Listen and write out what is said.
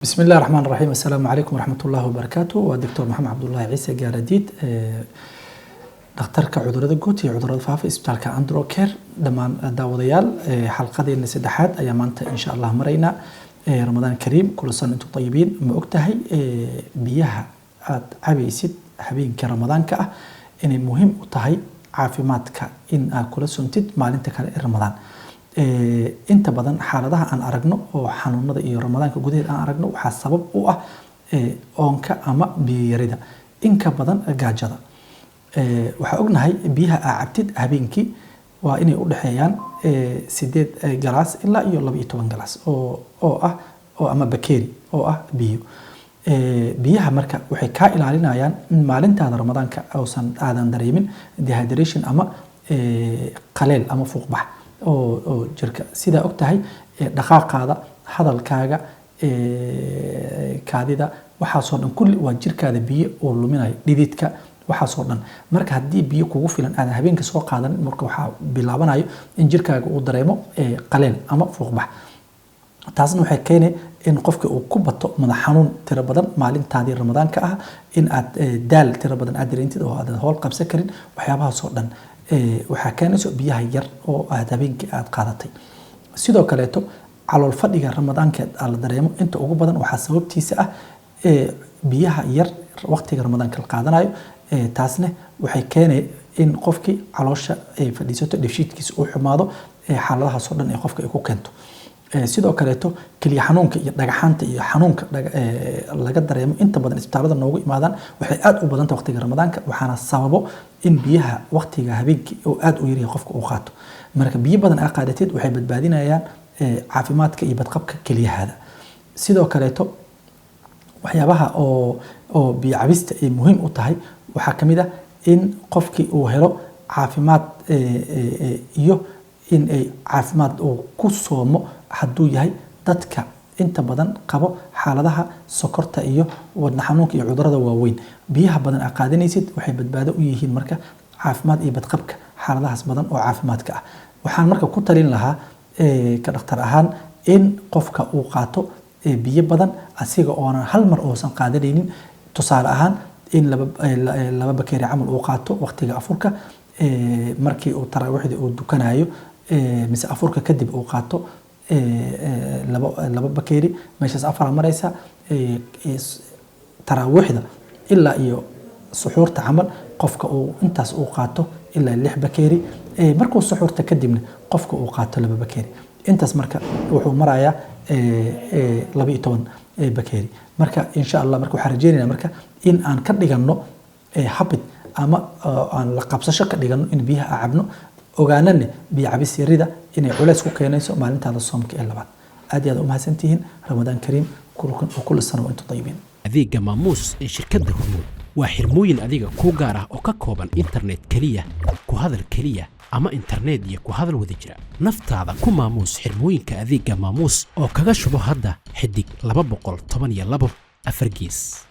Bismi illahi raxmaan raxiim. Assalaamu calaykum waraxmat ullahi wabarakaatu. Waa Doctor Maxamed Cabdullaahi Ciise Gaaradiid, dhakhtarka cudurada guud iyo cudurada faafa, isbitaalka Androcare. Dhammaan daawadayaal, xalqadeena saddexaad ayaa maanta insha Allah maraynaa. Ramadaan kariim, kula sana intu tayibiin. Ma ogtahay biyaha aad cabaysid habeenka Ramadaanka ah inay muhiim u tahay caafimaadka in aad kula sontid maalinta kale ee Ramadaan? Inta badan xaaladaha aan aragno oo xanuunada iyo Ramadaanka gudaheed aan aragno waxaa sabab u ah oonka ama biyo yarida, inka badan gaajada. Waxaa ognahay biyaha aa cabtid habeenkii waa inay u dhexeeyaan 8 galaas ilaa iyo 12 galaas oo ah oo ama bakeeri oo ah biyo. Biyaha marka waxay kaa ilaalinayaan in maalintaada Ramadaanka uusan aadan dareemin dehydration ama qaleel ama fuuqbax oo jirka. Sidaa og tahay, dhaqaaqaada, hadalkaaga, kaadida, waxaasoo dhan kulli waa jirkaada biyo oo luminayo, dhididka, waxaasoo dhan. Marka haddii biyo kugu filan aadan habeenka soo qaadanin, marka waxaa bilaabanayo in jirkaaga uu dareemo qaleel ama fuuqbax. Taasna waxay keenay in qofka uu ku bato madax xanuun tiro badan maalintaadii Ramadaanka ah, in aad daal tiro badan aad dareentid oo aadan howl qabsan karin. Waxyaabahaasoo dhan waxaa keenayso biyaha yar oo aad habeenkii aad qaadatay. Sidoo kaleeto, calool fadhiga Ramadaanka la dareemo inta ugu badan waxaa sababtiisa ah biyaha yar waqtiga Ramadaanka la qaadanayo. Taasna waxay keenay in qofkii caloosha ay fadhiisato, dheefshiidkiisa uu xumaado, xaaladahaasoo dhan ee qofka ay ku keento. Sidoo kaleeto, keliya xanuunka iyo dhagaxaanta iyo xanuunka laga dareemo inta badan isbitaalada noogu imaadaan waxay aad u badanta waqtiga Ramadaanka, waxaana sababo in biyaha waqtiga habeenkii oo aad u yaryahay qofka uu qaato. Marka biyo badan aa qaadatid waxay badbaadinayaan caafimaadka iyo badqabka keliyahaada. Sidoo kaleeto, waxyaabaha oo biyo cabista ay muhiim u tahay waxaa ka mid ah in qofkii uu helo caafimaad iyo in ay caafimaad uu ku soomo. Hadduu yahay dadka inta badan qabo xaaladaha sokorta iyo wadna xanuunka iyo cudurada waaweyn, biyaha badan aa qaadanaysid waxay badbaado u yihiin marka caafimaad iyo badqabka xaaladahaas badan oo caafimaadka ah. Waxaan marka ku talin lahaa ka dhakhtar ahaan in qofka uu qaato biyo badan asiga oonan hal mar uusan qaadanaynin. Tusaale ahaan, in laba bakeeri camal uu qaato waqtiga afurka, markii uu taraawiixda uu dukanayo mise afurka kadib uu qaato laba bakeeri. Meeshaas afara maraysa. Taraawiixda ilaa iyo suxuurta camal qofka uu intaas uu qaato ilaa 6 bakeeri. Markuu suxuurta kadibna qofka uu qaato 2 bakeeri. Intaas marka wuxuu marayaa 12 bakeeri. Marka insha Allah, marka waxaan rajeynayna marka in aan ka dhigano habit ama aan la qabsasho ka dhigano in biyaha aan cabno, ogaanane biyo cabis yarida inay culays ku keenayso maalintaada soomka ee labaad. Aad iyo aad umahadsantihiin. Ramadaan kariim, kullu sana wa antum tayibiin. Adeegga Maamuus ee shirkadda Hormuud waa xirmooyin adiga kuu gaar ah oo ka kooban internet keliya, ku hadal keliya ama internet iyo ku hadal wada jira. Naftaada ku maamuus xirmooyinka adeegga Maamuus oo kaga shubo hadda *212 4^.